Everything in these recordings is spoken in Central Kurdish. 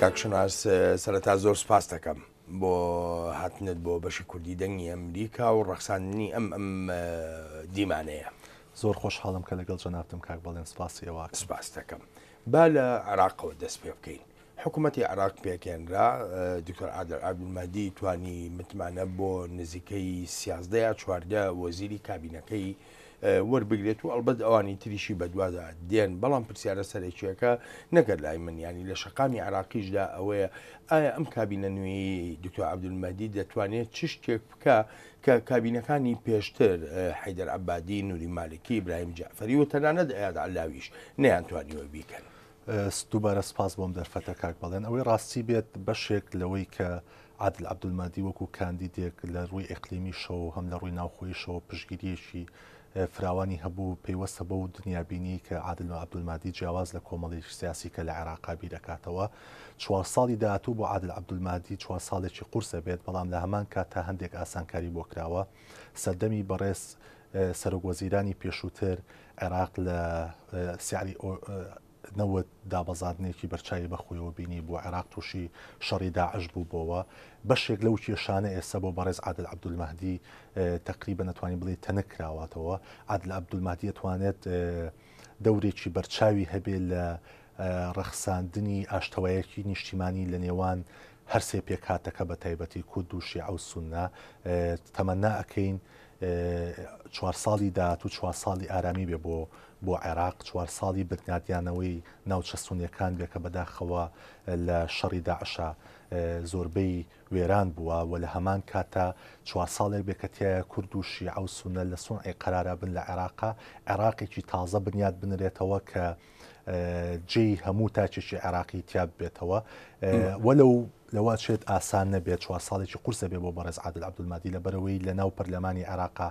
کاک شوناس سەرەتا زۆر سپاست دەکەم بۆ هاتنت بۆ بەشی کوردی دەنگی ئەمریکا و ڕەخساندنی ئەم ئەم دیمانەیە. زۆر خۆشحاڵم کە لەگەڵ جەنابتم کاک بەڵێن سپاسی ئێوە ئەکەم. سپاست دەکەم. با لە عێراقەوە دەست پێ بکەین. حکوومەتی عێراق پێکهێنرا، دکتۆر عادل عەبدولمەهدی توانی متمانە بۆ نزیکەی 13 یا 14 وەزیری کابینەکەی وەربگرێت و ئەڵبەت ئەوانی تریشی بەدوادا دێن، بەڵام پرسیارە سەرەکییەکە نەگەر لای من یانی لە شەقامی عێراقیشدا ئەوەیە ئایا ئەم کابینە نوێیەی دکتۆر عەبدولمەهدی دەتوانێت چ شتێک بکا کە کابینەکانی پێشتر حەیدەر عەبادی، نوری مالکی، ئیبراهیم جەعفەری و تەنانەت ئەیاد عەلاویش نەیانتوانیوە بیکەن؟ دووبارە سپاس بۆم دەرفەتە کاک بەڵێن. ئەوەی ڕاستی بێت بەشێک لەوەی کە عادل عەبدولمەهدی وەکو کاندیدێک لە ڕووی ئیقلیمیشەوە و هەم لە ڕووی ناوخۆییشەوە پشتگیرییەکی فراوانی هەبوو پەیوەستە بەو دنیابینیی کە عادل عەبدولمەهدی جیاواز لە کۆمەڵێکی سیاسی کە لە عێراقا بیرەکاتەوە. چوار ساڵی داهاتوو بۆ عادل عەبدولمەهدی چوار ساڵێکی قورس ئەبێت، بەڵام لە هەمان کاتتا هەندێک ئاسانکاری بۆ کراوە. سەردەمی بەڕێز سەرۆک وەزیرانی پێشووتر عێراق لە سعری نەوت دابەزاندنێکی بەرچاوی بەخۆیەوە بینی بوو، عێراق تووشی شەڕی داعش بووبۆوە، بەشێک لەو کێشانە ئێستا بۆ بەڕێز عادل عەبدولمەهدی تەقریبەن ئەتوانین بڵێین تەنک کراوەتەوە، عادل عەبدولمەهدی ئەتوانێت دەورێکی بەرچاوی هەبێ لە ڕەخساندنی ئاشتەوایەکی نیشتیمانی لە نێوان هەرسێ پێکهاتەکە بە تایبەتی کورد و شیعە و سوننە، تەمەنا ئەکەین چوار ساڵی داهاتوو چوار ساڵی ئارامی بێ بۆ بۆ عێراق، چوار ساڵی بنیادیانەوەی ناوچە سونیەکان بێ کە بەداخەوە لە شەڕی داعشا زۆربەی وێران بووە و لە هەمان کاتا چوار ساڵێک بێ کە تیایا کورد و شیعە و سونە لە سونعی قەرارا بن لە عێراقا، عێراقێکی تازە بنیاد بنرێتەوە کە جێی هەموو تاکێکی عێراقی تیا ببێتەوە وەلو لەوە چێت ئاسان نەبێت چوار ساڵێکی قورسە بێ بۆ بەڕێز عادل عەبدولمادی لەبەرەوەی لە ناو پەرلەمانی عێراقا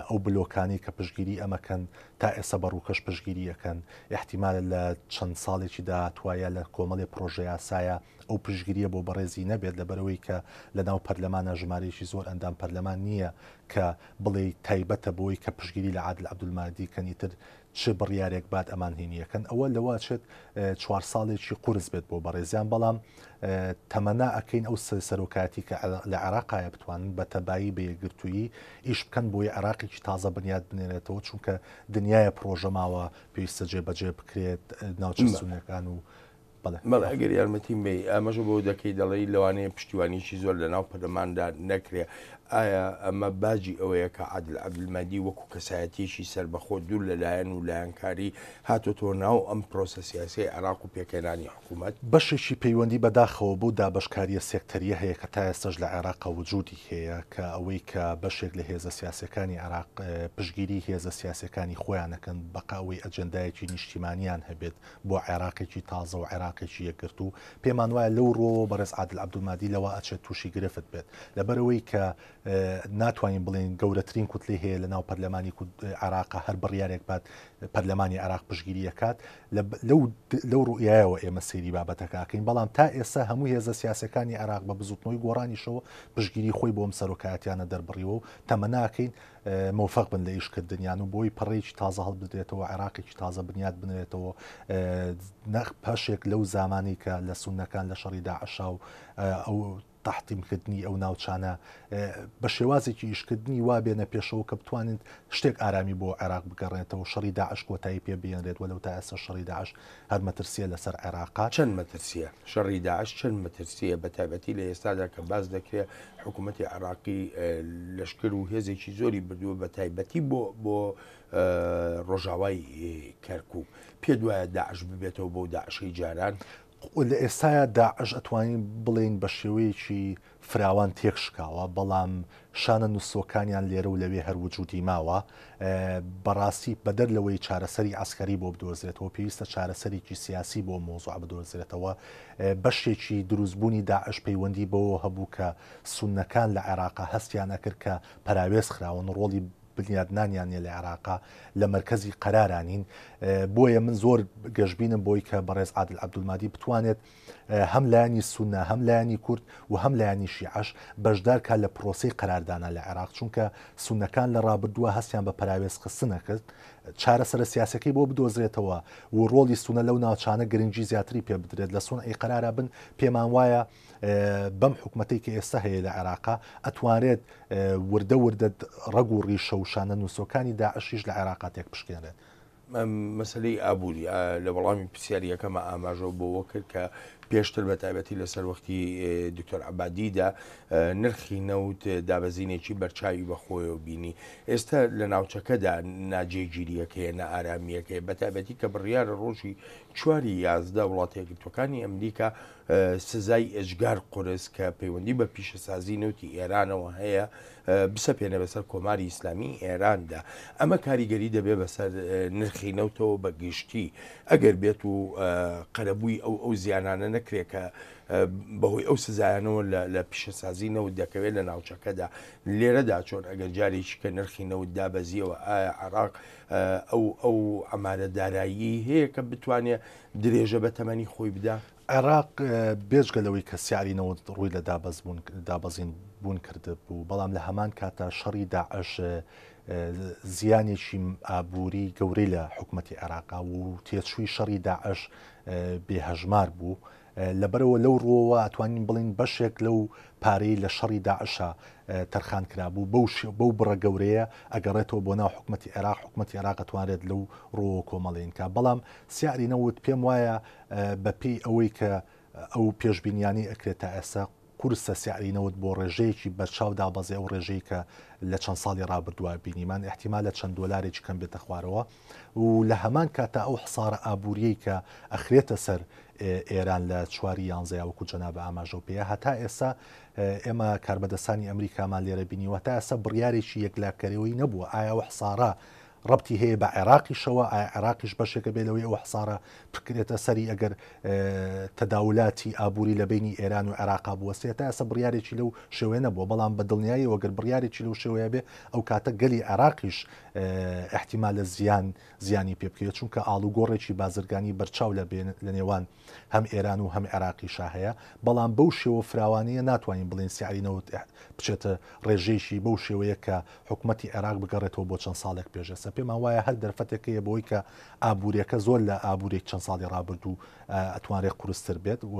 ئەو بلۆکانی کە پشگیری ئەمەکەن تا ئێستا بە ڕووکەش پشگیری ئەەکەن احتیمالە لە چەند ساڵێکی داهاتوایە لە کۆمەڵی پرۆژە یاسایە ئەو پشگیریە بۆ بەڕێزی نەبێت لەبەرەوەی کە لە ناو پەرلەمانە ژمارەیەکی زۆر ئەندام پەرلەمان نییە کە بڵێ تایبەتە بۆی کە پشگیری لە عادل عەبدولمادی کەن ئیتر چ بڕیارێک بات ئەمان هینیەکەن ئەوە لەوە ئەچێت چوار ساڵێکی قورس بێت بۆ بەڕێزیان بەڵام تەمەنا ئەکەین ئەو سەرۆکایەتی کە لە عێراقایە بتوانن بە تەبایی بە یەکگرتوویی ئیش بکەن بۆی عێراقێکی تازە بنیات بنێرێتەوە چونکە دنیایە پرۆژە ماوە پێویستە جێبەجێ بکرێت ناوچە سونەکان و بەڵێ. بەڵێ ئەگەر یارمەتیم بەی ئاماژە بەوە دەکەی دەڵێی لەوانەیە پشتیوانیی زۆر لەناو پەرلەماندا نەکرێ ئایا ئەمە باجی ئەوەیە کە عادل عەبدولمەهدی وەکو کەسایەتییەکی سەربەخۆ دوور لە لایەن و لایەنکاری هاتۆتەوە ناو ئەم پرۆسە سیاسیەی عێراق و پێکهێنانی حکوومەت؟ بەشێکی پەیوەندی بەداخەوە بەو دابەشکارییە سێکتەرییە هەیە کە تا ئێستاش لە عێراقا وجودی هەیە کە ئەوەی کە بەشێک لە هێزە سیاسیەکانی عێراق پشتگیری هێزە سیاسیەکانی خۆیان ئەکەن بەقە ئەوەی ئەجێندایەکی نیشتیمانیان هەبێت بۆ عێراقێکی تازە و عێراقێکی یەکگرتوو، پێمان وایە لەو ڕووەوە بەڕێز عادل عەبدولمادی لەوە ئەچێت تووشی گرفت بێت، لەبەرئەوەی کە ناتوانین بڵێین گەورەترین کوتلەی هەیە لەناو پەرلەمانی عێراقا هەر بڕیارێک بات پەرلەمانی عێراق پشتگیری ئەکات، لەو ڕوئیایەوە ئێمە سەیری بابەتەکە ئەکەین، بەڵام تا ئێستا هەموو هێزە سیاسیەکانی عێراق بە بزوتنەوەی گۆڕانیشەوە پشتگیری خۆی بۆ ئەم سەرۆکایەتیانە دەربڕیوە و تەمەنا ئەکەین مۆفەق بن لە ئیشکردنیان و بۆی پەڕەیەکی تازە هەڵبدرێتەوە عێراقێکی تازە بنیات بنرێتەوە نەخ پەشێک لەو زامانی کە لە سونەکان لە شەڕی داعشا و ئەو تەحتیمکردنی ئەو ناوچانە بە شێوازێکی ئیشکردنی وا بێنە پێشەوە کە بتوانن شتێک ئارامی بۆ عێراق بگەڕێنێتەوە شەڕی داعش کۆتایی پێ بێنرێت وەلو تا ئێستا شەڕی داعش هەر مەترسیە لەسەر عێراقا. چەند مەترسیە؟ شەڕی داعش چەند مەترسیە بە تایبەتی لە ئێستادا کە باس دەکرێ حکوومەتی عێراقی لەشکر و هێزێکی زۆری بردووە بە تایبەتی بۆ بۆ ڕۆژاوای کەرکووک پێت وایە داعش ببێتەوە بۆ داعشەی جاران؟ لە ئێستایا داعش ئەتوانین بڵێین بە شێوەیەکی فراوان تێکشکاوە، بەڵام شانە نوستووەکانیان لێرە و لەوێ هەر وجودی ماوە. بەڕاستی بەدەر لەوەی چارەسەری عەسکەری بۆ بدۆزرێتەوە، پێویستە چارەسەرێکی سیاسی بۆ مەوزوع بدۆزرێتەوە. بەشێکی دروستبوونی داعش پەیوەندی بەوەوە هەبوو کە سوننەکان لە عێراقا هەستیان ئەکرد کە پەراوێز خراون، ڕۆڵی. بنیادنانیان نیە لە عێراقا لە مەرکەزی قەرارا نین بۆیە من زۆر گەشبینم بۆی کە بەڕێز عادل عەبدولمادی بتوانێت هەم لایەنی سونە هەم لایەنی کورد و هەم لایەنی شیعەش بەشدار کا لە پرۆسەی قەراردانا لە عێراق چونکە سونەکان لە ڕابردووە هەستیان بە پەراوێز خستنە کرد چارەسەرە سیاسەکەی بۆ بدۆزرێتەوە و ڕۆڵی سونە لەو ناوچانە گرنگی زیاتری پێ بدرێت لە سونعی قەرارا بن پێمان وایە بەم حکومەتەی کە ئێستا هەیە لە عێراقا ئەتوانرێت وردە وردە ڕەگ و ڕیشە و شانە نووسۆکانی داعشیش لە عێراقا تێک بشکێنرێت. مەسەلەی ئابووری لە وەڵامی پرسیاریەکەمە ئاماژە بۆەوە کرد کە پێشتر بە تایبەتی لە سەروەختی دکتۆر عبادیدا نرخی نەوت دابەزینێکی بەرچاوی بەخۆیەوە بینی ئێستا لە ناوچەکەدا ناجێگیریەکەیە نائارامیەکەی بە تایبەتی کە بڕیارە ڕۆژی چواری 11 وڵاتە یەکگرتووەکانی ئەمریکا سزای ئێجگار قورس کە پەیوەندی بە پیشەسازی نەوتی ئێرانەوە هەیە بسەپێنە بەسەر کۆماری ئیسلامی ئێراندا ئەمە کاریگەری دەبێت بەسەر نرخی نەوتەوە بە گشتی ئەگەر بێت و قەرەبووی ئەو ئەو زیانانە نەکرێت کە بەهۆی ئەو سزایانەوە لە پیشەسازی نەوت دەکەوێت لە ناوچەکەدا لێرەدا چۆن ئەگەر جارێکی کە نرخی نەوت دابەزیەوە ئایا عراق ئەو ئەو ئەمارە دارایی هەیە کە بتوانێت درێژە بە تەمەنی خۆی بدا؟ عێراق بێجگە لەوەی کە سیعری نەوت ڕووی لە دابەزین بوون کردبوو، بەڵام لە هەمان کاتا شەڕی داعش زیانێکی ئابووری گەورەی لە حکومەتی عێراقا و تێچووی شەڕی داعش بێهەژمار بوو. لەبەرەوە لەو ڕووەوە ئەتوانین بڵین بەشێک لەو پارەی لە شەڕی داعشا تەرخان کرابوو بەو بەو بڕە گەورەیە ئەگەڕێتەوە بۆ ناو حکومەتی عێراق حکومەتی عێراق ئەتوانرێت لەو ڕووەوە کۆمەڵین کا بەڵام سیعری نەوت پێم وایە بەپێی ئەوەی کە ئەو پێشبینیانەی ئەکرێت تا ئێستا قورسە سعری نەوت بۆ ڕێژەیەکی بەرچاو دابەزێ ئەو ڕێژەی کە لە چەند ساڵی ڕابردووە بینیمان ئیحتیمالە چەند دۆلارێکی کەم بێتە خوارەوە و لە هەمان کاتا ئەو حسارە ئابووریەی کە ئەخرێتە سەر ئێران لە چواری یانزەیا وەکو جەنابە ئاماژەو پێیە هەتا ئێستا ئێمە کاربەدەستانی ئەمریکامان لێرە بینیوە تا ئێستا بڕیارێکی یەکلاکەرەوەی نەبووە ئایا ئەو حسارە ڕەبتی هەیە بە عێراقیشەوە، ئایا عێراقیش بەشێکە بێ لەوەی ئەو حسارە بکرێتە سەری ئەگەر تەداولاتی ئابووری لە بینی ئێران و عێراقا بوەستێ؟ تا ئێستا بڕیارێکی لەو شێوەیە نەبووە، بەڵام بە دڵنیاییەوە گەر بڕیارێکی لەو شێوەیە بێ ئەو کاتە گەلی عێراقیش ئیحتیمالە زیان زیانی پێ بکەوێت، چونکە ئاڵوگۆڕێکی بازرگانی بەرچاو لە لە نێوان هەم ئێران و هەم عێراقیشا هەیە، بەڵام بەو شێوە فراوانییە ناتوانین بڵێین سعری نەوت بچێتە ڕێژەیەکی بەو شێوەیە کە حکومەتی عێراق بگەڕێتەوە بۆ چەند ساڵێک پێش ئێستا. پێمان وایە هەر دەرفەتێک هەیە بۆی کە ئابووریەکە زۆر لە ئابووریی چەند ساڵی ڕابردوو ئەتوانرێت قورستر بێت و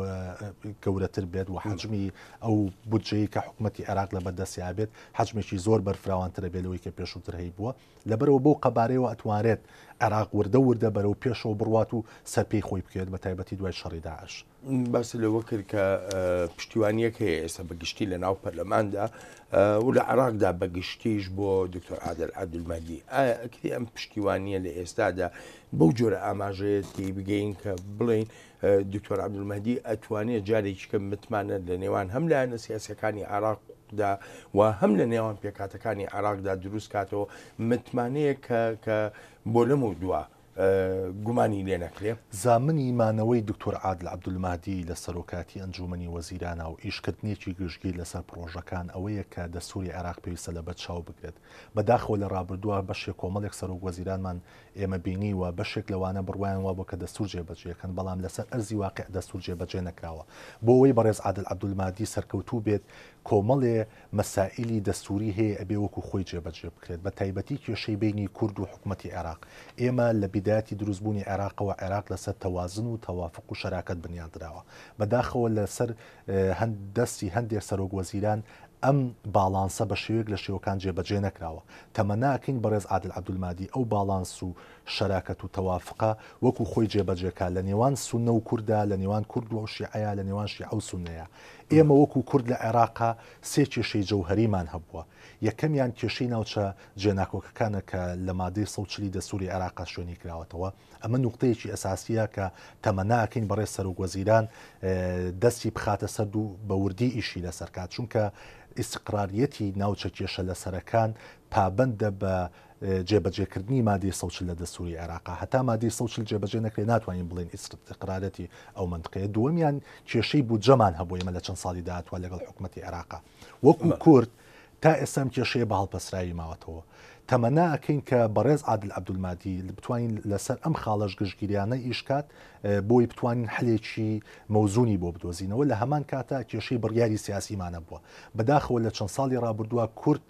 گەورەتر بێت و حەجمی ئەو بودجەی کە حکومەتی عێراق لە بەردەستیا بێت حەجمێکی زۆر بەرفراوانترە بێت لەوەی کە پێشووتر هەیبووە. لەبەرئەوە بەو قەبارەیەوە ئەتوانرێت عێراق وردە وردە بەرەو پێشەوە بڕوات و سەرپێی خۆی بکەوێت بە تایبەتی دوای شەڕی داعش. باست لەوە کرد کە پشتیوانییەک هەیە ئێستا بە گشتی لە ناو پەرلەماندا و لە عێراقدا بە گشتیش بۆ دکتۆر عادل عەبدولمەهدی. ئایا ئەکرێ ئەم پشتیوانییە لە ئێستادا بەو جۆرە ئاماژەیە تێی بگەین کە بڵێین دکتۆر عەبدولمەهدی ئەتوانێت جارێکی کە متمانە لە نێوان هەم لایەنە سیاسیەکانی عێراقدا و هەم لە نێوان پێکهاتەکانی عێراقدا دروست کاتەوە متمانەیە کە کە بۆ لەم و دوا گومانی لێ نەکرێ. زامنی مانەوەی دکتۆر عادل عەبدولمەهدی لە سەرۆکایەتی ئەنجوومەنی وەزیرانا و ئیشکردنێکی گشتگیر لەسەر پڕۆژەکان ئەوەیە کە دەستووری عێراق پێویستە لەبەر چاو بگرێت. بەداخەوە لە ڕابردووە بەشێک کۆمەڵێک سەرۆک وەزیرانمان ئێمە بینیوە بەشێک لەوانە بڕوایان وابووە کە دەستوور جێبەجێ ئەکەن بەڵام لەسەر ئەرزی واقیع دەستوور جێبەجێ نەکراوە. بۆ ئەوەی بەڕێز عادل عەبدولمادی سەرکەوتوو بێت کۆمەڵێ مەسائیلی دەستووری هەیە ئەبێ وەکو خۆی جێبەجێ بکرێت بە تایبەتی کێشەی بەینی کورد و حکومەتی عێراق. ئێمە لە بیدایەتی دروستبوونی عێراقەوە عێراق لەسەر تەوازن و تەوافق و شەراکەت بنیاندراوە. بەداخەوە لەسەر دەستی هەندێک سەرۆک وەزیران ئەم باڵانسە بە شێوەیەک لە شێوەکان جێبەجێ نەکراوە. تەمەنا ئەکەین بەڕێز عادل عەبدولمادی ئەو باڵانس و شەراکەت و تەوافقە وەکو خۆی جێبەجێ کا لە نێوان سوننە و کوردا، لە نێوان کورد و شیعەیا، لە نێوان شیعە و سوننەیا. ئێمە وەکو کورد لە عێراقا سێ کێشەی جەوهەریمان هەبووە. یەکەمیان کێشەی ناوچە جێناکۆکەکانە کە لە مادەی 140 ی دەستووری عێراقا شوێنی کراوەتەوە. ئەمە نوقتەیەکی ئەساسییە کە تەمەنا ئەکەین بەڕێز سەرۆک وەزیران دەستی بخاتە سەر و بە وردی ئیشی لەسەر کات، چونکە ئیستقراریەتی ناوچە کێشە لەسەرەکان پابەندە بە جێبەجێکردنی مادەی 140 لە دەستوری عێراقا. هەتا مادەی 140 جێبەجێ نەکرێت ناتوانین بڵێین ئیستقرارەتی ئەو مەنتقەیە. دووەمیان کێشەی بودجەمان هەبوو ئێمە لە چەند ساڵی داهاتووە لەگەڵ حکومەتی عێراقا. وەکو کورد تا ئێستا ئەم کێشەیە بە هەڵپەسراوی ماوەتەوە. تەمەنا ئەکەین کە بەڕێز عادل عەبدولمادی بتوانین لەسەر ئەم خاڵەش گشتگیریانە ئیش کات بۆی بتوانین حلێکی مەوزونی بۆ بدۆزینەوە لە هەمان کاتا کێشەی بڕیاری سیاسیمان هەبووە بەداخەوە لە چەند ساڵی ڕابردووە کورد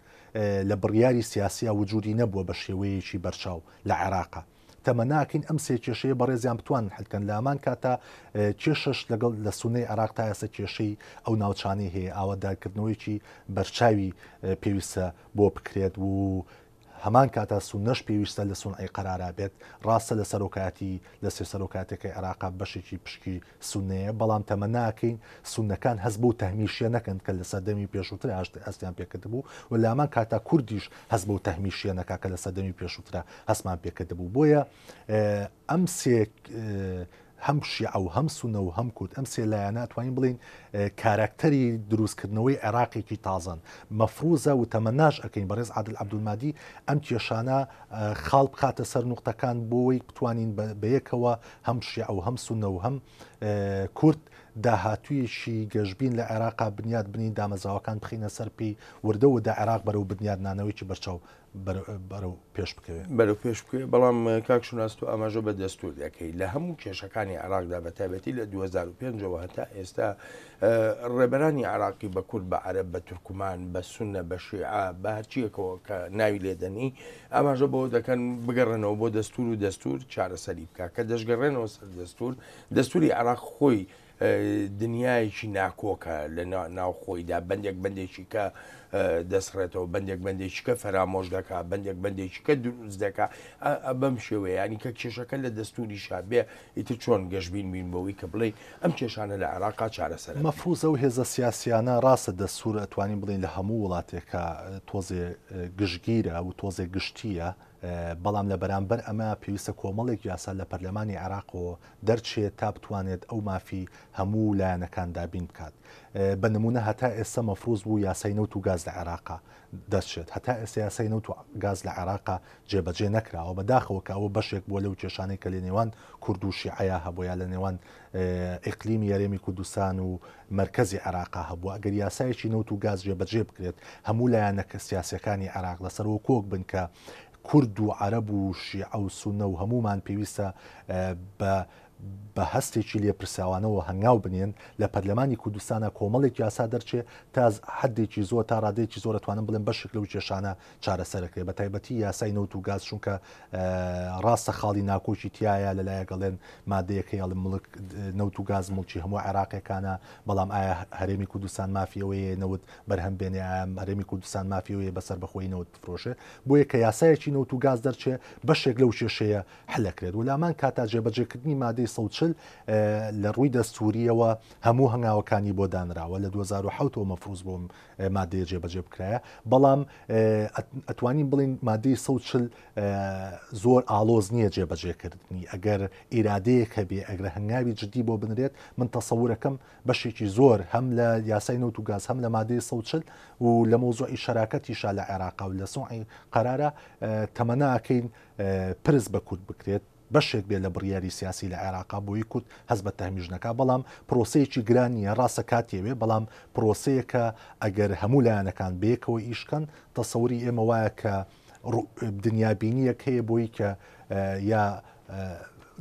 لە بڕیاری سیاسیا وجودی نەبووە بە شێوەیەکی بەرچاو لە عێراقا. تەمەناکەین ئەم سێ کێشەیە بەڕێزیان بتوانن حل کەن، لە هەمان کاتا کێشەش لەگەڵ لە سوننەی عێراق تا ئێستا کێشەی ئەو ناوچانەی هەیە ئاوادارکردنەوەیەکی بەرچاوی پێویستە بۆ بکرێت و هەمان کاتا سوننەش پێویستە لە سونعی قەرارا بێت، ڕاستە لە سەرۆکایەتی لە سێ سەرۆکایەتەکەی عێراقا بەشێکی پشکی سوننەیە، بەڵام تەمەناکەین سوننەکان هەست بەو تەهمیشیە نەکەن کە لە سەردەمی پێشووترا هەستیان پێکردبوو و لە هەمان کاتا کوردیش هەست بەو تەهمیشیە نەکا کە لە سەردەمی پێشووترا هەستمان پێکردبوو. بۆیە ئەم سێ هەم شیعە و هەم سوننە و هەم کورد ئەم سێ لایەنە ئەتوانین بڵێین کاراکتەری دروستکردنەوەی عێراقێکی تازەن. مەفروزە و تەمەناش ئەکەین بەڕێز عادل عەبدولمادی ئەم کێشانە خاڵ بخاتە سەر نوقتەکان بۆوەی بتوانین بەیەکەوە هەم شیعە و هەم سوننە و هەم کورد داهاتوویەکی گەشبین لە عێراقا بنیات بنین، دامەزراوەکان بخەینە سەر پێی، وردە وردە عێراق بەرەو بنیاتنانەوەیەکی بەرچاو بەرەو پێش بکەوێت. بەرەو پێش بکەوێت، بەڵام کاک شوناس تۆ ئاماژە بە دەستوور دەکەی، لە هەموو کێشەکانی عێراقدا بە تایبەتی لە 2005 ەوە هەتا ئێستا ڕێبەرانی عێراقی بە کورد، بە عەرەب، بە تورکمان، بە سوننە، بە شیعە، بە هەرچییەکەوە کە ناوی لێ دەنی، ئاماژە بەوە دەکەن بگەڕێنەوە بۆ دەستوور و دەستوور چارەسەری بکا. کە دەشگەڕێنەوە سەر دەستوور، دەستووری عێراق خۆی دنیایەکی ناکۆکە لە ناو خۆیدا، بەندێک بەندێکی کە دەسڕێتەوە، بەندێک بەندێکی کە فەرامۆش دەکا، بەندێک بەندێکی کە دروست دەکا، بەم شێوەیە. یانی کە کێشەکە لە دەستووریشا بێ، ئیتر چۆن گەشبین بین بەوەی کە بڵێین ئەم کێشانە لە عێراقا چارەسەر ئەبن؟ مەفروزە ئەو هێزە سیاسیانە ڕاستە دەستوور ئەتوانین بڵێین لە هەموو وڵاتێکا تۆزێ گشتگیرە و تۆزێ گشتییە، بەڵام لە بەرامبەر ئەمە پێویستە کۆمەڵێک یاسا لە پەرلەمانی عێراقەوە دەرچێت تا بتوانێت ئەو مافی هەموو لایەنەکان دابین بکات. بە نموونە هەتا ئێستا مەفروز بوو یاسای نەوت و گاز لە عێراقا دەرچێت، هەتا ئێستا یاسای نەوت و گاز لە عێراقا جێبەجێ نەکراوە، بەداخەوە کە ئەوە بەشێک بووە لەو کێشانەی کە لە نێوان کورد و شیعەیا هەبووە یا لە نێوان ئیقلیمی هەرێمی کوردستان و مەرکەزی عێراقا هەبووە، ئەگەر یاسایەکی نەوت و گاز جێبەجێ بکرێت هەموو لایەنە سیاسیەکانی عێراق لەسەرەوە کۆک بن کە کورد و عەرەب و شیعە و سوننە و هەموومان پێویستە بە بە هەستێکی لێپرسراوانەوە هەنگاو بنێن، لە پەرلەمانی کوردستانا کۆمەڵێک یاسا دەرچێ تا حەدێکی زۆر تا ڕادەیەکی زۆر ئەتوانم بڵێم بەشێک لەو کێشانە چارەسەرەکرێ بە تایبەتی یاسای نەوت و گاز چونکە ڕاستە خاڵی ناکۆکی تایە لەلایەک ئەڵێن مادەیەک هەیە ئەڵێن مڵک نەوت و گاز مڵکی هەموو عێراقیەکانە بەڵام ئایا هەرێمی کوردستان مافی ئەوەیە نەوت بەرهەم بێنێ ئایا هەرێمی کوردستان مافی ئەوەیە بە سەربەخۆیی نەوت بفرۆشێ بۆیە کە یاسایەکی نەوت و گاز دەرچێ بەشێک لەو کێشەیە حلەکرێت و لامان کاتا جێبەجێکردنی مادەی 140 لە ڕووی دەستوریەوە هەموو هەنگاوەکانی بۆ دانراوە لە 2007 ەوە مەفروز بۆ مادەیە جێبەجێ بکرایە بەڵام ئەتوانین بڵین مادەی 140 زۆر ئاڵۆز نییە جێبەجێکردنی ئەگەر ئیرادەیەک هەبێ ئەگەر هەنگاوی جدی بۆ بنرێت من تەسەورەکەم بەشێکی زۆر هەم لە یاسای نەوت و گاز هەم لە مادەی 140 و لە مەوزوعی شەراکەتیشا لە عێراقا و لە سوعی قەرارە تەمەناکەین پرس بە کورد بکرێت بەشێک بێت لە بڕیاری سیاسی لە عێراقا بۆی کورد هەست بە تەهمیش نەکا، بەڵام پرۆسەیەکی گران نییە، ڕاستە کاتی ئەوێ، بەڵام پرۆسەیەکە ئەگەر هەموو لایەنەکان بەیەکەوە ئیش بکەن، تەسەوری ئێمە وایە کە دنیابینییەک هەیە بۆی کە یا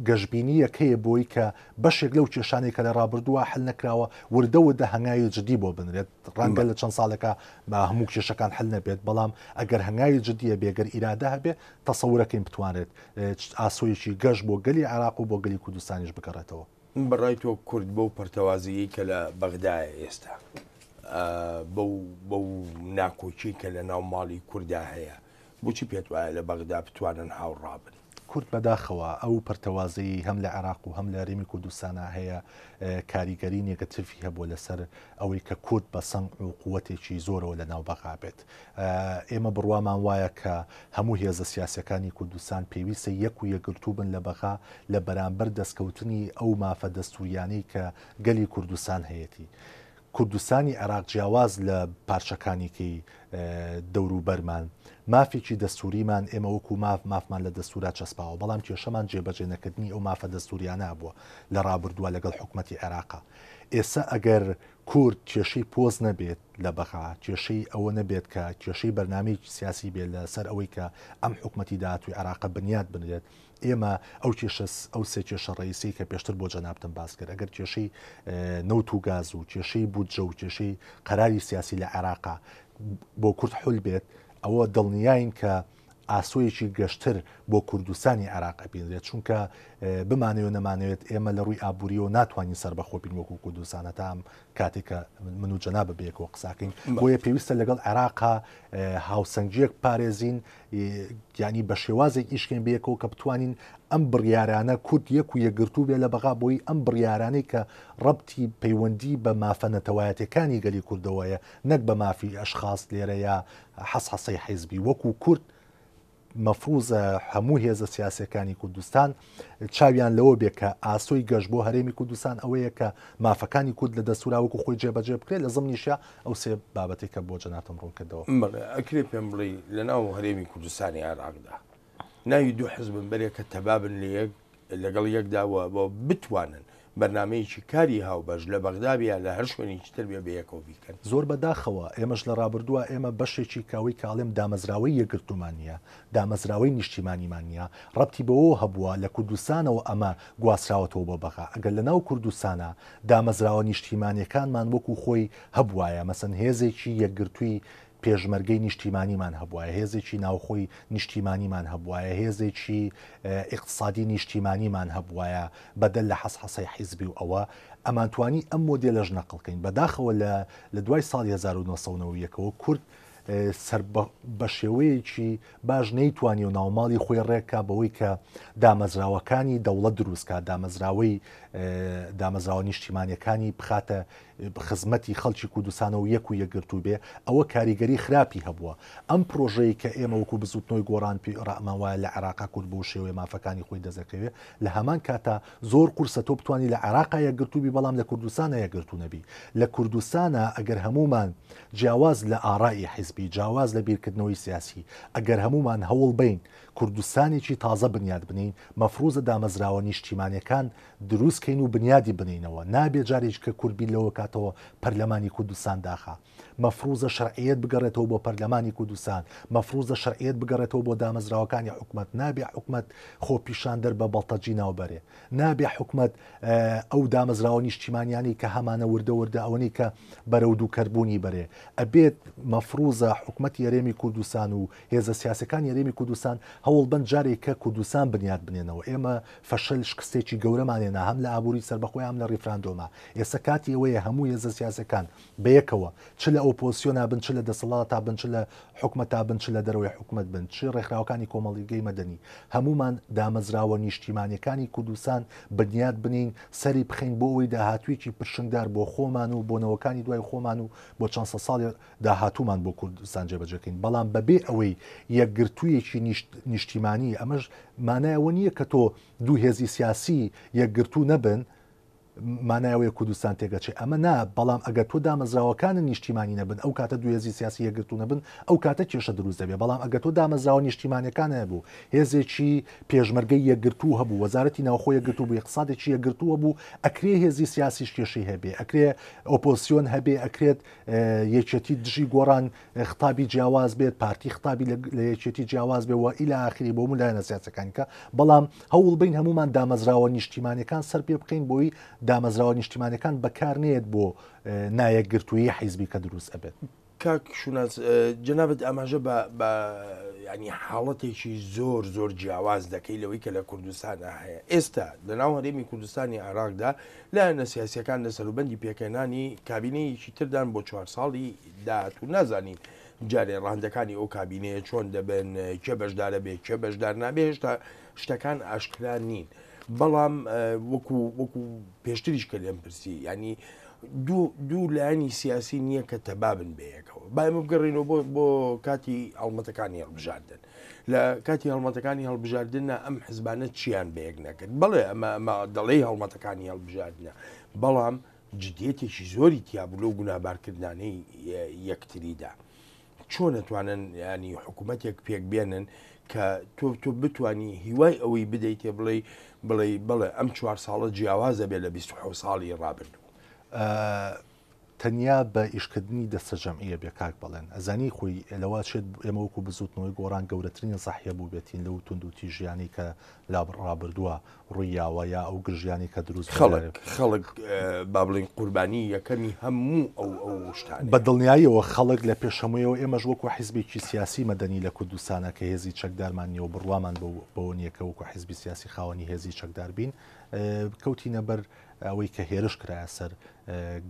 گەشبینییەک هەیە بۆی کە بەشێک لەو کێشانەی کە لە ڕابردووە حل نەکراوە وردە وردە هەنگاوی جدی بۆ بنرێت، ڕەنگە لە چەند ساڵێکا بە هەموو کێشەکان حل نەبێت، بەڵام ئەگەر هەنگاوی جدیە بێ، گەر ئیرادە هەبێ، تەسەورەکەین بتوانرێت ئاسۆیەکی گەش بۆ گەلی عێراق و بۆ گەلی کوردستانیش بگەڕێتەوە. بە ڕای تۆ کورد بەو پەرتەوازییەی کە لە بەغدایە ئێستا، بەو بەو ناکۆکیەی کە لە ناو ماڵی کوردا هەیە، بۆچی پێت وایە لە بەغدا بتوانن هاوڕا بن؟ کورد بەداخەوە ئەو پەرتەوازەیی هەم لە عێراق و هەم لە هەرێمی کوردستانا هەیە کاریگەری نێگەتیڤی هەبووە لەسەر ئەوەی کە کورد بە سەنگ و قوتێکی زۆرەوە لە ناو بەغا بێت. ئێمە بڕوامان وایە کە هەموو هێزە سیاسیەکانی کوردستان پێویستە یەک و یەکگرتوو بن لە بەغا لە بەرامبەر دەستکەوتنی ئەو مافە دەستوریانەی کە گەلی کوردستان هەیەتی. کوردستانی عێراق جیاواز لە پارچەکانی کەی دەوروبەرمان، مافێکی دەستوریمان ئێمە وەکو ماف مافمان لە دەستورا چەسپاوە، بەڵام کێشەمان جێبەجێ نەکردنی ئەو مافە دەستوریانە بووە لە ڕابردووە لەگەڵ حکومەتی عێراقا. ئێستا ئەگەر کورد کێشەی پۆست نەبێت لە بەغا، کێشەی ئەوە نەبێت کە کێشەی بەرنامەیەکی سیاسی بێت لە سەر ئەوەی کە ئەم حکومەتی داهاتووی عێراقە بنیات بنرێت، ئێمە ئەو کێشە ئەو سێ کێشە ڕەئیسیەی کە پێشتر بۆ جەنابتم باس کرد، ئەگەر کێشەی نەوت و گاز و کێشەی بودجە و کێشەی قەراری سیاسی لە عێراقا بۆ کورد حل بێت، ئەوە دڵنیاین کە ئاسۆیەکی گەشتر بۆ کوردستانی عێراق ئەبینرێت، چونکە بمانەوێت نەمانەوێت ئێمە لە ڕووی ئابووریەوە ناتوانین سەربەخۆ بین وەکو کوردستان هەتا ئەم کاتێک کە من و جەنابە بەیەکەوە قساکەین، بۆیە پێویستە لەگەڵ عێراقا هاوسەنگیەک پارێزین، یانی بە شێوازێک ئیشکەین بەیەکەوە کە بتوانین ئەم بڕیارانە کورد یەک و یەکگرتوو بێ لە بەغا بۆی ئەم بڕیارانەی کە ڕەبتی پەیوەندی بە مافە نەتەوایەتەکانی گەلی کوردەوەیە نەک بە مافی ئەشخاص لێرە یا حەسحەسەی حیزبی وەکو کورد مەفروزە هەموو هێزە سیاسەکانی کوردستان چاویان لەوە بێ کە ئاسۆی گەش بۆ هەرێمی کوردستان ئەوەیە کە مافەکانی کورد لە دەستورا وەکو خۆی جێبەجێ بکرێت لە زمنیشە ئەو سێ بابەتێک کە بۆ جەناتم ڕوون کردەوە. بەڵێ ئەکرێ پێم بڵێی لەناو هەرێمی کوردستانی عێراقدا ناوی دوو حزبم بەرێ کە تەبابن لە یەک لەگەڵ یەکدا و بتوانن بەرنامەیەکی کاری هاوبەش لە بەغدا بێ یا لە هەر شوێنێکی تر بێ بەیەکەوە بیکەن. زۆر بە داخەوە ئێمەش لە ڕابردووە ئێمە بەشێکی کە ئەوەی کە ئەڵێم دامەزراوەی یەکگرتوومان نییە، دامەزراوەی نیشتیمانیمان نییە، ڕەبتی بەوەوە هەبووە لە کوردستانەوە ئەمە گواستراوەتەوە بۆ بەغا، ئەگەر لە ناو کوردستانا دامەزراوە نیشتیمانیەکانمان وەکو خۆی هەبوایە، مەسەن هێزێکی یەکگرتووی پێشمەرگەی نیشتیمانیمان هەبوایە، هێزێکی ناوخۆی نیشتیمانیمان هەبوایە، هێزێکی ئیقتسادی نیشتیمانیمان هەبوایە بەدەل لە حەسحەسەی حیزبی و ئەوە، ئەمانتوانی ئەم مۆدێلەش نەقڵ کەین. بەداخەوە لە لە دوای ساڵی 1991 ەوە کورد سەر بە شێوەیەکی باش نەیتوانیوە ناوماڵی خۆی ڕێکا بەوەی کە دامەزراوەکانی دەوڵەت دروستکات، دامەزراوەی دامەزراوە نیشتیمانیەکانی بخاتە خزمەتی خەڵکی کوردستانەوە یەک و یەکگرتوو بێ، ئەوە کاریگەری خراپی هەبووە. ئەم پرۆژەی کە ئێمە وەکو بزوتنەوەی گۆڕان پێ ڕامان وایە لە عێراقا کورد بەو شێوەیە مافەکانی خۆی دەست دەکەوێ، لە هەمان کاتا زۆر قورسە تۆ بتوانی لە عێراقا یەکگرتوو بی بەڵام لە کوردستانا یەکگرتوو نەبی. لە کوردستانا ئەگەر هەموومان جیاواز لە ئارائی حیزبی، جاواز لە بیرکردنەوەی سیاسی، ئەگەر هەموومان هەوڵ بەین کوردستانێکی تازە بنیات بنێین، مەفروزە دامەزراوە نیشتیمانیەکان دروست کەین و بنیادی بنێینەوە، نابێ جارێکی کە کورد بیر لەوە کاتەوە پەرلەمانی کوردستان داخا. مەفروزە شەرعیەت بگەڕێتەوە بۆ پەرلەمانی کوردستان، مەفروزە شەرعیەت بگەڕێتەوە بۆ دامەزراوەکانی حکومەت، نابێ حکومەت خۆپیشاندەر بە بەڵتەجی ناو بەرێ، نابێ حکومەت ئەو دامەزراوە نیشتیمانیانەی کە هەمانە وردە وردە ئەوەنەی کە بەرەو دووکەربوونی بەرێ. ئەبێت مەفروزە حکومەتی هەرێمی کوردستان و هێزە سیاسەکانی هەرێمی کوردستان هەوڵبەن جارێک کە کوردستان بنیات بنێنەوە. ئێمە فەشەل شکستێکی گەورەمان هێنا هەم لە ئابووری سەربەخۆی هەم لە ڕیفراندۆما. ئێستا کاتی ئەوەیە هەموو هێزە سیاسەکان بەیەکەوە چ لە ئۆپۆزسیۆنا بن چ لە دەسەڵاتا بن چ لە حکومەتا بن چ لە دەرەوەی حکومەت بن چ ڕێکخراوەکانی کۆمەڵیگەی مەدەنی هەموومان دامەزراوە نیشتیمانیەکانی کوردستان بنیات بنێین سەری بخەین بۆ ئەوەی داهاتوویەکی پرشنگدار بۆ خۆمان و بۆ نەوەکانی دوای خۆمان و بۆ چەند سەد ساڵی داهاتوومان بۆ کوردستان جێبەجێ کەین بەڵام بەبێ ئەوەی یەکگرتوویەکی نیشتیمانی ئەمەش مانای ئەوە نییە کە تۆ دوو هێزی سیاسی یەکگرتوو نەبن مانای ئەوەیە کوردستان تێکەچێ ئەمە نا بەڵام ئەگەر تۆ دامەزراوەکانت نیشتیمانی نەبن ئەو کاتە دوو هێزی سیاسی یەکگرتوو نەبن ئەو کاتە کێشە دروست دەبێ بەڵام ئەگەر تۆ دامەزراوە نیشتیمانیەکان هەبوو هێزێکی پێشمەرگەی یەکگرتوو هەبوو وەزارەتی ناوخۆ یەکگرتوو بوو اقتصادێکی یەکگرتوو هەبوو ئەکرێ هێزی سیاسیش کێشەی هەبێ ئەکرێ ئۆپۆزسیۆن هەبێ ئەکرێت یەکێتی دژی گۆڕان خطابی جیاواز بێت پارتی خطابی لە یەکێتی جیاواز بێ و ئیلا ئاخری بۆ هەموو لایەنە سیاسەکانی کە بەڵام هەوڵ بین هەمومان دامەزراوە نیشتیمانەکان سەر پێ بخەین بۆی دامەزراوە نیشتیمانەکان بەکار نێت بۆ نایەکگرتوویی حیزبی کە دروست ئەبێت. کاک شوناس جەنابت ئاماژە بە بە ینی حاڵەتێکی زۆر زۆر جیاواز دەکەی لەوەی کە لە کوردستانە هەیە ئێستا لە ناو هەرێمی کوردستانی عێراقدا لایەنە سیاسیەکان لە سەروبەندی پێکهێنانی کابینەیەکی تردان بۆ چوار ساڵی داهاتوو نازانین جارێ ڕەهەندەکانی ئەو کابینەیە چۆن دەبن کێ بەشدارە بێ کێ بەشدار نابێ هێشتا شتەکان ئاشکرا نین بەڵام وەکو وەکو پێشتریش کە لێم پرسی ینی دوو دوو لایەنی سیاسی نییە کە تەبابن بەیەکەوە با ئێمە بگەڕینەوە بۆ بۆ کاتی هەڵمەتەکانی هەڵبژاردن لە کاتی هەڵمەتەکانی هەڵبژاردنە ئەم حزبانە چیان بەیەک نەکرد بەڵێ ئەمە ئەمە دەڵێی هەڵمەتەکانی هەڵبژاردنە بەڵام جدیەتێکی زۆری تیا بوو لەو گوناهبارکردنانەی یەکتریدا. چۆن ئەتوانن ینی حکوومەتێک پێک بێنن کە تۆ تۆ بتانی هیوای ئەوەی بدەیتێ بڵێ بڵێ بڵێ ئەم چوار ساڵە جیاوازە بێ لە 26 ساڵی ڕابردوو. تەنیا بە ئیشکردنی دەستەجەمعیە بێ کاک بەڵێن ئەزانی خۆی لەوە چێت ئێمە وەکو بزوتنەوەی گۆڕان گەورەترین زەحیە بووبێتین لەو توندوتیژیانەی کە لە ڕابردووە ڕوویاوە یا ئەو گرژیانەی کە دروست بوون. خەڵک خەڵک با بڵێین قوربانی یەکەمی هەموو ئەو ئەو شتانەیە. بە دڵنیاییەوە خەڵک لە پێش هەموویەوە ئێمەش وەکو حیزبێکی سیاسی مەدەنی لە کوردستانا کە هێزی چەکدارمان نییە و بڕوامان بەوە نییە کە وەکو حیزبی سیاسی خاوەنی هێزی چەکدار بین کەوتینە بەر ئەوەی کە هێرش کرایە سەر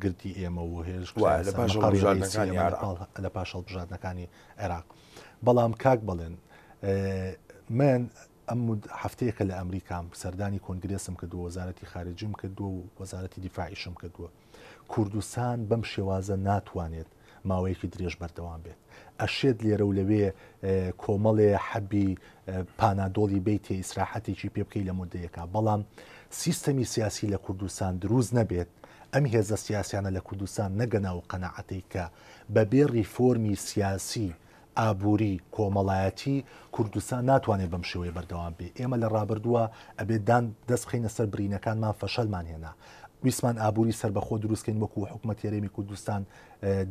گردی ئێمە و هێرش کرایە سەر مەقەڕی ڕئیسی ئێمە لە پاش هەڵبژاردنەکانی عێراق. بەڵام کاک بەڵێن من ئەم هەفتەیەکە لە ئەمریکام سەردانی کۆنگرێسم کردووە، وەزارەتی خارجیم کردووە و وەزارەتی دیفاعیشم کردووە. کوردستان بەم شێوازە ناتوانێت ماوەیەکی درێژ بەردەوام بێت. ئەشێت لێرە و لەوێ کۆمەڵێ حەبی پانادۆڵی بەیتێ ئیسراحەتێکی پێ بکەی لە مودەیەکا، بەڵام سیستەمی سیاسی لە کوردستان دروست نەبێت، ئەم هێزە سیاسیانە لە کوردستان نەگەنە ئەو قەناعەتەی کە بەبێ ڕیفۆرمی سیاسی، ئابووری، کۆمەڵایەتی کوردستان ناتوانێت بەم شێوەیە بەردەوام بێ. ئێمە لە ڕابردووە ئەبێ دان دەست بخەینە سەر برینەکانمان فەشەلمان هێنا. ویستمان ئابووری سەربەخۆ دروست کەین وەکوو حکومەتی هەرێمی کوردستان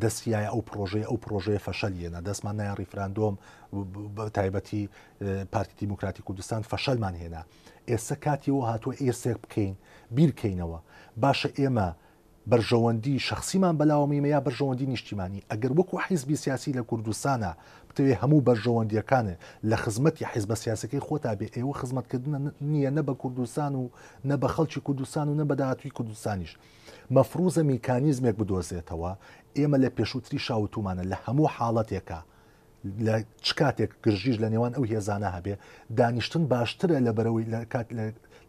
دەستی یایە ئەو پڕۆژەیە ئەو پڕۆژەیە فەشەلی هێنا. دەستمان نایە ڕیفراندۆم بە تایبەتی پارتی دیموکراتی کوردستان فەشەلمان هێنا. ئێستا کاتی ئەوە هاتووە ئێسێک بکەین بیر کەینەوە باشە ئێمە بەرژەوەندی شەخسیمان بەلاوە مهیمە یا بەرژەوەندی نیشتیمانی؟ ئەگەر وەکو حیزبی سیاسی لە کوردستانا بتەوێ هەموو بەرژەوەندیەکانت لە خزمەتی حیزبە سیاسەکەی خۆتا بێ ئێوە خزمەتکردنە نیە نە بە کوردستان و نە بە خەڵکی کوردستان و نە بە داهاتووی کوردستانیش. مەفروزە میکانیزمێک بدۆزێتەوە ئێمە لە پێشووتریشا وتومانە لە هەموو حاڵەتێکا لە چ کاتێک گرژیش لە نێوان ئەو هێزانە هەبێ دانیشتن باشترە لە بەرەوەی لە کات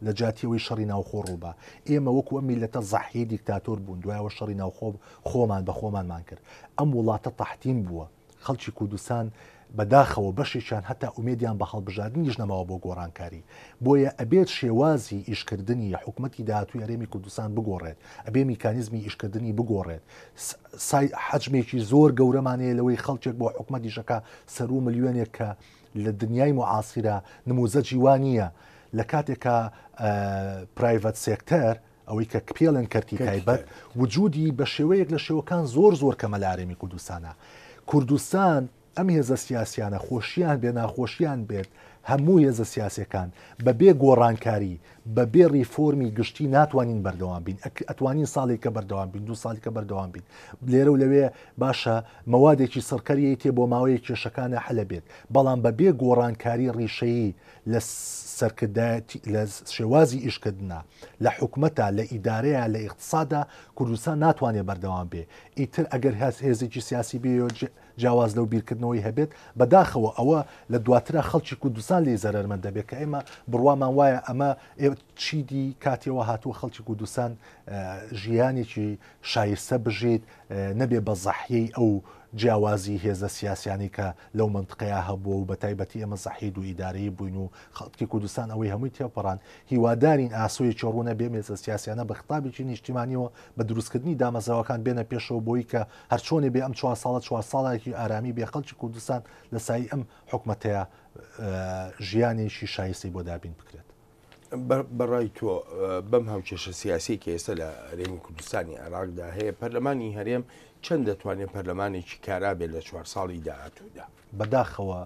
لە جاتیەوەی شەڕی ناوخۆ ڕووبا ئێمە وەکو ئەم میلەتە زەحیەی دیکتاتۆر بوون دوایەوە شەڕی ناوخۆ خۆمان بە خۆمانمان کرد ئەم وڵاتە تەحتیم بووە خەڵکی کوردستان بەداخەوە بەشێکیان هەتا ئومێدیان بە هەڵبژاردنیش نەماوە بۆ گۆڕانکاری بۆیە ئەبێت شێوازی ئیشکردنی حکومەتی داهاتووی هەرێمی کوردستان بگۆڕێت ئەبێ میکانیزمی ئیشکردنی بگۆڕێت سای حەجمێکی زۆر گەورەمان هەیە لەوەی خەڵکێک بۆ حکومەت ئیشەکا سەروو ملیۆنێک کە لە دنیای معاسیرا نموزەجی وا نییە لە کاتێکا private sector ئەوەی کە پێڵێن کەرتی تایبەت وجودی بە شێوەیەک لە شێوەکان زۆر زۆر کەمە لە هەرێمی کوردستانە کوردستان ئەم هێزە سیاسیانە خۆشیان بێ ناخۆشیان بێت هەموو هێزە سیاسیەکان بە بێ گۆڕانکاری بە بێ ڕیفۆرمی گشتی ناتوانین بەردەوام بین ئەتوانین ساڵێکە بەردەوام بین دوو ساڵیکە بەردەوام بین لێرە و لەوێ باشە مەوادێکی سڕکەریی تێ بۆ ماوەیەک کێشەکانە حەلە بێت بەڵام بە بێ گۆڕانکاری ڕیشەیی لە سەرکردایەتی لە شێوازی ئیشکردنا لە حکومەتا لە ئیدارەیە لە ئیقتسادا کوردستان ناتوانێت بەردەوام بێ ئیتر ئەگەر هەست هێزێکی سیاسی بێ جیاواز لەو بیرکردنەوەی هەبێت، بەداخەوە ئەوە لە دواترا خەڵکی کوردستان لێی زەرەرمەند دەبێت کە ئێمە بڕوامان وایە ئەمە چیدی کاتیەوە هاتووە خەڵکی کوردستان ژیانێکی شایستە بژیت نەبێ بە زەحیەی ئەو جیاوازی هێزە سیاسیانی کە لەو منطقەیە هەبووە و بە تایبەتی ئێمە زەحیەی دوو ئیدارەیی بووین و خەڵکی کوردستان ئەوەی هەمووی تێپەڕان هیوادارین ئاسۆیەکی ڕوونە بێ هێزە سیاسیانە بە خطابێکی نیشتیمانیەوە بە دروستکردنی دامەزراوەکان بێنە پێشەوە بۆی کە هەرچۆنێ بێ ئەم چوار ساڵە چوار ساڵێکی ئارامی بێ خەڵکی کوردستان لە سایەی ئەم حکومەتەیە ژیانێکی شایستەی بۆ دابین بکرێت. بەڕای تۆ بەم هاوکێشە سیاسیەی کە ئێستا لە هەرێمی کوردستانی عێراقدا هەیە پەرلەمانی هەرێم چەند دەتوانێت پەرلەمانێکی کارا بێت لە چوار ساڵی داهاتوودا؟ بەداخەوە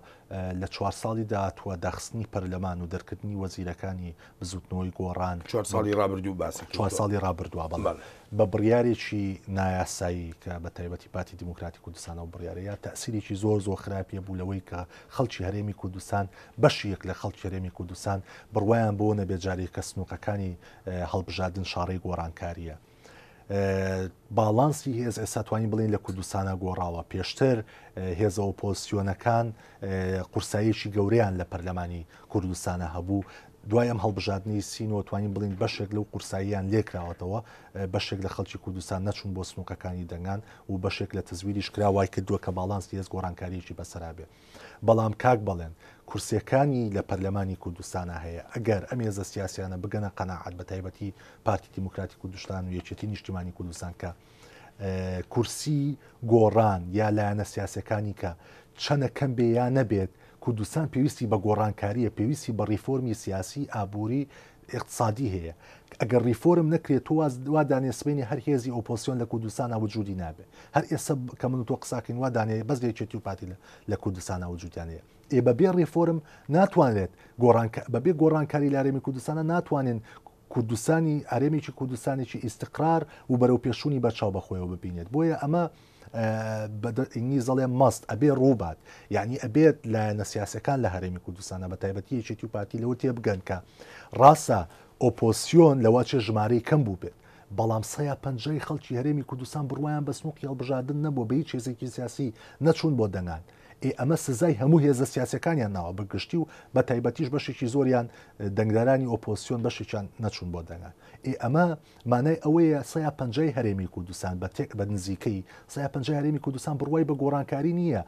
لە چوار ساڵی داهاتووە داخستنی پەرلەمان و دەرکردنی وەزیرەکانی بزوتنەوەی گۆڕان چوار ساڵی ڕابردوو باسەکەی چوار ساڵی ڕابردووە بەڵێ بە بڕیارێکی نایاسایی کە بە تایبەتی پارتی دیموکراتی کوردستان ئەو بڕیارە یا تەئسیرێکی زۆر زۆر خراپی هەبوو لەوەی کە خەڵکی هەرێمی کوردستان بەشیەک لە خەڵکی هەرێمی کوردستان بڕوایان بەوە نەبێت جارێک کە سنووقەکانی هەڵبژاردن شاڕێی گۆڕانکارییە. باڵانسی هێز ئێستا توانین بڵێین لە کوردستانە گۆڕاوە پێشتر هێزە ئۆپۆزسیۆنەکان قورساییەکی گەورەیان لە پەرلەمانی کوردستانە هەبوو دوای ئەم هەڵبژاردنی سینۆ توانین بڵین بەشێک لەو قورساییان لێکراوەتەوە بەشێک لە خەڵکی کوردستان نەچوون بۆ سنووقەکانی دەنگان و بەشێک لە تەزویریش کرا وای کردووە کە باڵانسی هێز گۆڕانکاریی بەسەرا بێ. بەڵام کاک بەڵێن کورسیەکانی لە پەرلەمانی کوردستانا هەیە ئەگەر ئەم هێزە سیاسیانە بگەنە قەناعەت بە تایبەتی پارتی دیموکراتی کوردستان و یەکێتی نیشتیمانی کوردستان کە کورسی گۆڕان یا لایەنە سیاسەکانی کە چەنە کەم بێ یا نەبێت. کوردستان پێویستی بە گۆڕانکارییە، پێویستی بە ڕیفۆرمی سیاسی، ئابووری، ئیقتسادی هەیە. ئەگەر ڕیفۆرم نەکرێت تۆ وا دانێ سبەینێ هەر هێزی ئۆپۆزسیۆن لە کوردستانا وجودی نابێ. هەر ئێستا کە من و تۆ قساکەین وا دانێ بەس یەکێتی و پارتی لە کوردستانا وجودیان هەیە. ئێ بەبێ ڕیفۆرم ناتوانرێت گۆڕان بەبێ گۆڕانکاری لە هەرێمی کوردستانا ناتوانین کوردستانی هەرێمێکی کوردستانێکی ئیستقرار و بەرەوپێشچوونی بەرچاو بەخۆیەوە ببینێت. بۆیە ئەمە بە ئینگلیز دەڵێ مەست ئەبێ ڕووبات یعنی ئەبێت لایەنە سیاسەکان لە هەرێمی کوردستانە بە تایبەتی یەکێتی و پارتی لەوە تێبگەن کە ڕاستە ئۆپۆسیۆن لەوە چێ ژمارەی کەم بوو بێت بەڵام سەیا پەنجای خەڵکی هەرێمی کوردستان بڕوایان بە سنووقی هەڵبژاردن نەبووە بە هیچ هێزێکی سیاسی نەچوون بۆ دەنگان ئێ ئەمە سزای هەموو هێزە سیاسەکانیان ناوە بە گشتی و بە تایبەتیش بەشێکی زۆریان دەنگدەرانی ئۆپۆسیۆن بەشێکیان نەچوون بۆ دەنگان ئێ ئەمە مانای ئەوەیە سەیا پەنجای هەرێمی کوردستان بە تێک بە نزیکەی سەیا پەنجای هەرێمی کوردستان بڕوای بە گۆڕانکاری نییە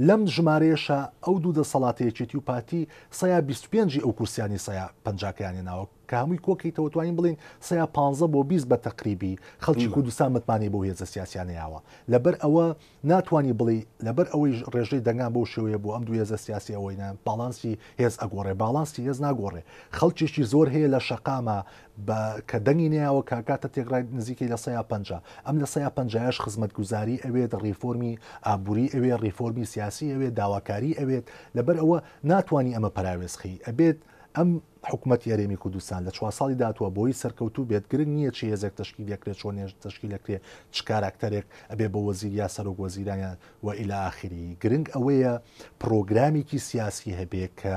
لەم ژمارەیەشا ئەو دوو دەسەڵاتە یەکێتی و پارتی سەیا 25 ی ئەو کورسیانی سەیا پەنجاکەیان هێناوە کە هەمووی کۆکەیتەوە توانین بڵێین سەیا پانزە بۆ 20 بە تەقریبی خەڵکی کوردستان متمانەی بەو هێزە سیاسیانە یاوە لەبەر ئەوە ناتوانی بڵێی لەبەر ئەوەی ڕێژەی دەنگان بەو شێوەیە بوو ئەم دوو هێزە سیاسی ئەوەی نا باڵانسی هێز ئەگۆڕێ باڵانسی هێز ناگۆڕێ خەڵکێکی زۆر هەیە لە شەقامە بە کە دەنگی نەیاوە کاکاتە تێکڕای نزیکەی لە سەیا پەنجا ئەم لە سەیا پەنجایەش خزمەتگوزاری ئەوێت ڕیفۆرمی ئابووری ئەوێ ڕیفۆرمی سیاسی ئەوێت داواکاری ئەوێت لەبەر ئەوە ناتوانی ئەمە پەراوێز خەی ئەبێت ئەم حکومەتی هەرێمی کوردستان لە چوار ساڵی داهاتووە بۆی سەرکەوتوو بێت گرنگ نییە چ هێزێک تەشکیل دەکرێت چۆن هێز تەشکیل دەکرێت چ کاراکتەرێک ئەبێ بە وەزیر یا سەرۆک وەزیران یان و الی آخره گرنگ ئەوەیە پڕۆگرامێکی سیاسی هەبێ کە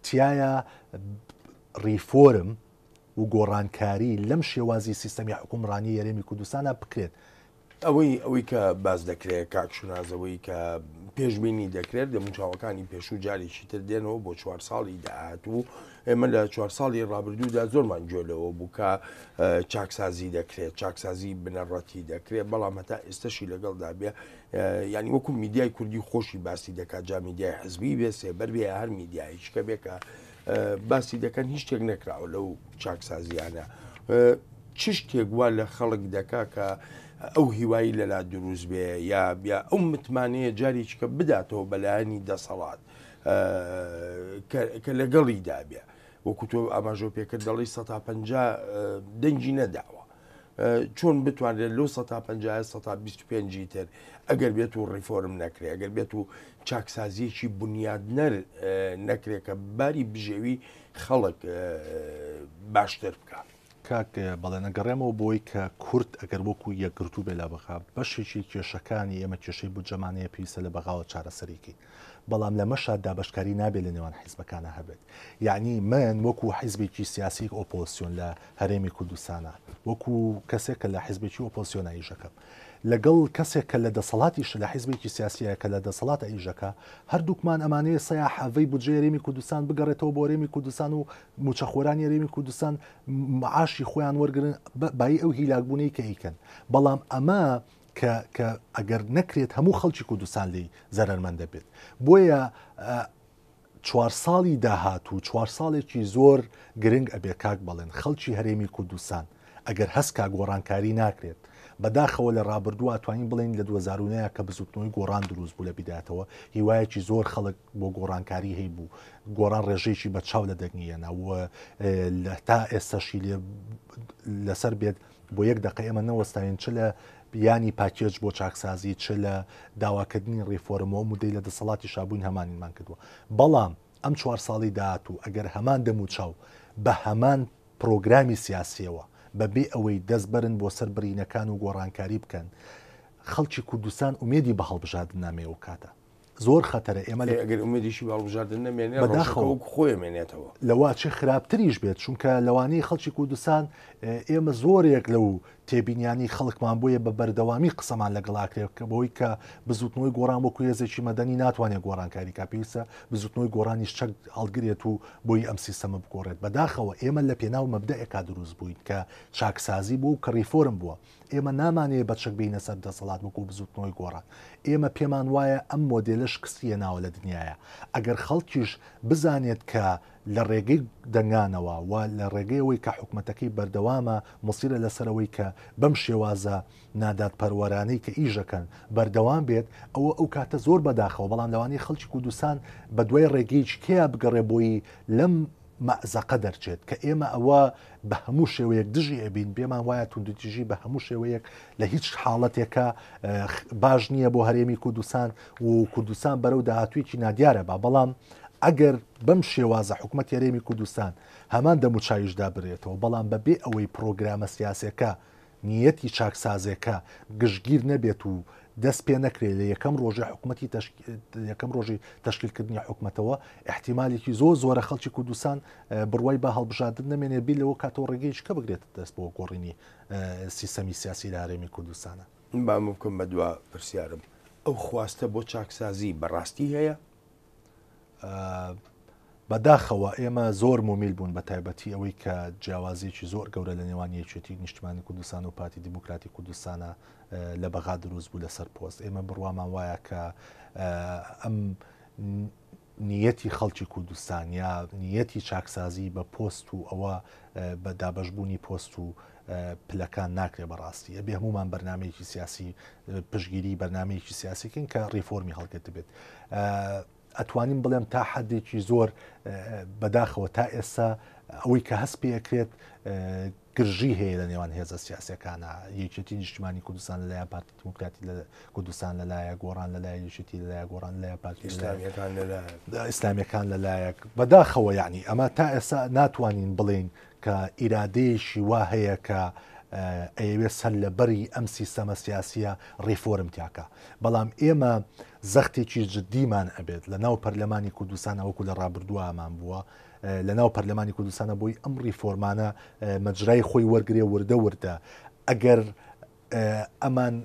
تیایا ڕیفۆرم و گۆڕانکاری لەم شێوازی سیستەمی حکومڕانی هەرێمی کوردستانە بکرێت. ئەوەی ئەوەی کە باس دەکرێت کاک شوناس ئەوەی کە پێشبینی دەکرێت دەموچاوەکانی پێشوو جارێکی تر دێنەوە بۆ چوار ساڵی داهاتوو ئێمە لە چوار ساڵی ڕابردوودا زۆرمان گوێ لەوە بوو کە چاکسازی دەکرێت چاکسازی بنەڕەتی دەکرێت بەڵام هەتا ئێستەشی لەگەڵدا بێ یعنی وەکو میدیای کوردی خۆشی باسی دەکات جا میدیای حزبی بێ سێبەر بێ هەر میدیایشکە بێ کە باسی دەکەن هیچ شتێک نەکراوە لەو چاکسازیانە چ شتێک وا لە خەڵک دەکا کە ئەو هیوایی لەلا دروست بێ یا یا ئەو متمانەیە جارێکیکە بداتەوە بەلایەنی دەسەڵات کە لەگەڵی دابێ وەکو تۆ ئاماژۆ پێکرد دەڵی 150 دەنگی نەداوە چۆن بتوانرێت لەو سەتا پەنجایە سەتا 25 تر ئەگەر بێت و ڕیفۆرم نەکرێ ئەگەر بێت و چاکسازیەکی بنیادنەر نەکرێت کە باری بژێوی خەڵک باشتر بکە. کاک بەڵێن ئەگەڕێمەوە بۆی کە کورد ئەگەر وەکو یەکگرتوو بێ لە بەغا بەشێکی کێشەکانی ئێمە کێشەی بودجەمان هەیە پێویستە لە بەغاوە چارەسەری کەین بەڵام لەمەشا دابەشکاری نابێت لە نێوان حیزبەکانە هەبێت یعنی من وەکو حیزبێکی سیاسی ئۆپۆزسیۆن لە هەرێمی کوردستانە وەکو کەسێک کە لە حیزبێکی ئۆپۆزسیۆنە ئیشەکەم لەگەڵ کەسێک کە لە دەسەڵاتیش لە حیزبێکی سیاسیە کە لە دەسەڵاتە ئیشەکە هەردووکمان ئەمانەوێ سەیا حەڤەی بودجەی هەرێمی کوردستان بگەڕێتەوە بۆ هەرێمی کوردستان و موچەخۆرانی هەرێمی کوردستان معاشی خۆیان وەرگن بایی ئەو هیلاکبوونەی کە ئەیکەن بەڵام ئەمە کە کە ئەگەر نەکرێت هەموو خەڵکی کوردستان لێی زەرەرمەند دەبێت بۆیە چوار ساڵی داهاتوو چوار ساڵێکی زۆر گرنگ ئەبێ کاک بەڵێن خەڵکی هەرێمی کوردستان ئەگەر هەست کا گۆڕانکاری ناکرێت بەداخەوە لە ڕابردوو ئەتوانین بڵێین لە 2009 کە بزوتنەوەی گۆڕان دروست بوو لە بیدایەتەوە هیوایەکی زۆر خەڵک بۆ گۆڕانکاری هەیبوو گۆڕان ڕێژەیەکی بەرچاو لە دەنگی هێنا و تا ئێستاشی لێ لەسەر بێت بۆ یەک دەقە ئێمە نەوەستاوین چ لە بیانی پاکێج بۆ چاکسازی چ لە داواکردنی ڕیفۆرم و مدەی لە دەسەڵاتی شابووین هەمانینمان کردووە بەڵام ئەم چوار ساڵی داهاتوو ئەگەر هەمان دەم و چاو بە هەمان پرۆگرامی سیاسیەوە بە بێ ئەوەی دەست بەرن بۆ سەر برینەکان و گۆڕانکاری بکەن خەڵکی کوردستان ئومێدی بە هەڵبژاردن نامێ ئەو کاتە زۆر خەتەرە ئێمە لە ئەگەر ئومێدیشی بە هەڵبژاردن نەمێنێ بەداخەوە وەکو خۆی ئەمێنێتەوە. لەوە چ خراپتریش بێت چونکە لەوانەیە خەڵکی کوردستان ئێمە زۆرێک لەو تێبینیانی خەڵکمان بۆیە بە بەردەوامی قسەمان لەگەڵ ئاکرێت کە بەوەی کە بزوتنەوەی گۆڕان وەکو هێزێکی مەدەنی ناتوانێت گۆڕانکاری کا پێویستە بزوتنەوەی گۆڕانیش چەک هەڵگرێت و بۆی ئەم سیستەمە بگۆڕێت بەداخەوە ئێمە لە پێناو مەبدەئێکا دروست بووین کە چاکسازی بوو و کە ڕیفۆرم بووە ئێمە نامانەوێت بە چەک بێینە سەر دەسەڵات وەکو بزوتنەوەی گۆڕان ئێمە پێمان وایە ئەم مۆدێلە شکستی هێناوە لە دنیایا ئەگەر خەڵکیش بزانێت کە لە ڕێگەی دەنگانەوە و لە ڕێگەی ئەوەی کە حکومەتەکەی بەردەوامە موسیرە لەسەر ئەوەی کە بەم شێوازە نادادپەروەرانەی کە ئیش ئەکەن بەردەوام بێت ئەوە ئەو کاتە زۆر بەداخەوە بەڵام لەوانەیە خەڵکی کوردستان بە دوای ڕێگەیەکی کەیا بگەڕێ بۆی لەم مەئزەقە دەرچێت کە ئێمە ئەوە بە هەموو شێوەیەک دژی ئەبین پێمان وایە توندوتیژی بە هەموو شێوەیەک لە هیچ حاڵەتێکە باش نییە بۆ هەرێمی کوردستان و کوردستان بەرەو داهاتوویەکی نادیارە با بەڵام ئەگەر بەم شێوازە حکوومەت هەرێمی کوردستان هەمان دەموچاویش دابرێتەوە بەڵام بەبێ ئەوەی پرۆگرامە سیاسەکە نیەتی چاکسازێکە گشتگیر نەبێت و دەست پێ نەکرێت لە یەکەم ڕۆژی حکومەتی یەکەم ڕۆژی تەشکیلکردنی حکومەتەوە ئیحتیمالێکی زۆر زۆرە خەڵکی کوردستان بڕوای بە هەڵبژاردن نەمێنێ بیر لەوە کاتەوە ڕێگەیەکی کە بگرێت دەست بۆ گۆڕینی سیستەمی سیاسی لە هەرێمی کوردستانە. با من بکەم بە دوا پرسیارم، ئەو خواستە بۆ چاکسازی بەڕاستی هەیە؟ بەداخەوە ئێمە زۆر مومیل بوون بە تایبەتی ئەوەی کە جیاوازیەکی زۆر گەورە لە نێوان یەکێتی نیشتمانی کوردستان و پارتی دیموکراتی کوردستانە لە بەغا دروست بوو لەسەر پۆست ئێمە بڕوامان وایە کە ئەم نیەتی خەڵکی کوردستان یا نیەتی چاکسازی بە پۆست و ئەوە بە دابەشبوونی پۆست و پلەکان ناکرێ بەڕاستی ئەبێ هەمومان بەرنمەیەکی سیاسی پشگیری بەرنمەیەکی سیاسیکەین کە ڕیفۆرمی هەڵگرتبێت ئەتوانیم بڵێم تا حدێکی زۆر بەداخەوە تا ئێستا ئەوەی کە هەست پێکرێت گرژی هەیە لە نێوان هێزە سیاسەکانە یەکێتی نیشتمانی کوردستان لەلایەن پارتی دیموکراتی لە کوردستان لەلایە گۆڕان لەلایە یەکێتی لەلایە گۆڕان لەلایە پارتی ئیسلامیەکان لەلایەک ئیسلامیەکان لەلایەک بەداخەوە یعنی ئەمە تا ئێستا ناتوانین بڵێین کە ئیرادەیەکی وا هەیە کە ئەیەوێت سەر لە بەری ئەم سیستەمە سیاسیە ڕیفۆرم تیاکە بەڵام ئێمە زەختێکی جددیمان ئەبێت لە ناو پەرلەمانی کوردستان وەکو لە ڕابردووامان بووە لە ناو پەرلەمانی کوردستانە بۆی ئەم ڕیفۆرمانە مەجرای خۆی وەرگێ وردە وردە ئەگەر ئەمان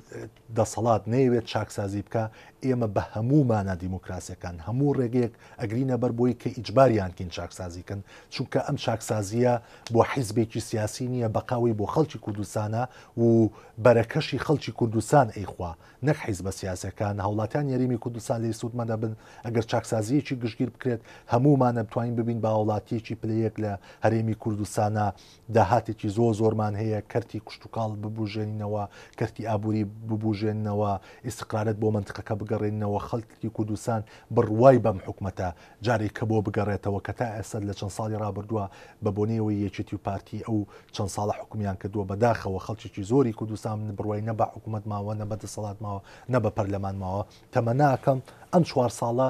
دەسەڵات نەیەوێت چاکسازی بکا ئێمە بە هەموو مانا دیموکراسیەکان هەموو ڕێگەیەک ئەگرینە بەر بۆی کە ئیجباریان کەین چاکسازی کەن چونکە ئەم چاکسازیە بۆ حیزبێکی سیاسی نییە بەقاوی بۆ خەڵکی کوردستانە و بەرەکەشی خەڵکی کوردستان ئەیخوا نەک حیزبە سیاسەکان هاوڵاتیان یاریمی کوردستان لێی سوودمەندە بن ئەگەر چاکسازیەکی گشتگیر بکرێت هەموومانە بتوانین ببین بە هاوڵاتیەکی پلەیەک لە هەرێمی کوردستانە داهاتێکی زۆر زۆرمان هەیە، کەرتی کشتوکاڵ ببوژێنینەوە، کەرتی ئابووری ببوژێننەوە، ئیستقرارەت بۆ مەنتقەکە بگەڕێنینەوە، خەڵکی کوردستان بڕوای بەم حکومەتە جارێک کە بۆ بگەڕێتەوە کە تا ئێستا لە چەند ساڵی ڕابردووە بە بۆنەی ئەوەی یەکێتی و پارتی ئەو چەند ساڵە حکومیان کردووە بەداخەوە خەڵکێکی زۆری کوردستان بڕوای نە بە حکومەت ماوە نە بە دەسەڵات ماوە نە بە پەرلەمان ماوە تەمەناکەم ئەم چوار ساڵە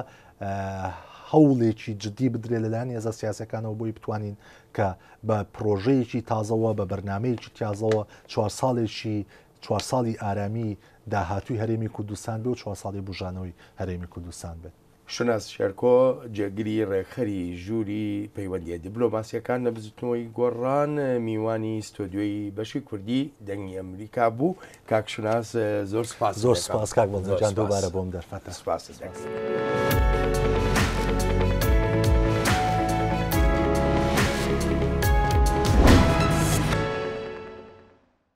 هەوڵێکی جدی بدرێت لەلایەن هێزە سیاسەکانەوە بۆی بتوانین کە بە پڕۆژەیەکی تازەوە، بە بەرنامەیەکی تازەوە چوار ساڵێکی چوار ساڵی ئارامی داهاتووی هەرێمی کوردستان بێ و چوار ساڵی بوژانەوەی هەرێمی کوردستان بێت. شوناس شێرکۆ، جێگری ڕێکخەری ژووری پەیوەندییە دیبلۆماسییەکان لە بزوتنەوەی گۆڕان، میوانی ستۆدیۆی بەشی کوردی دەنگی ئەمریکا بوو. کاک شوناس زۆر سپاست زۆر سپاس کاک بەڵێن جان دووبارە بۆم دەرفەتە. سپاست دەکەم.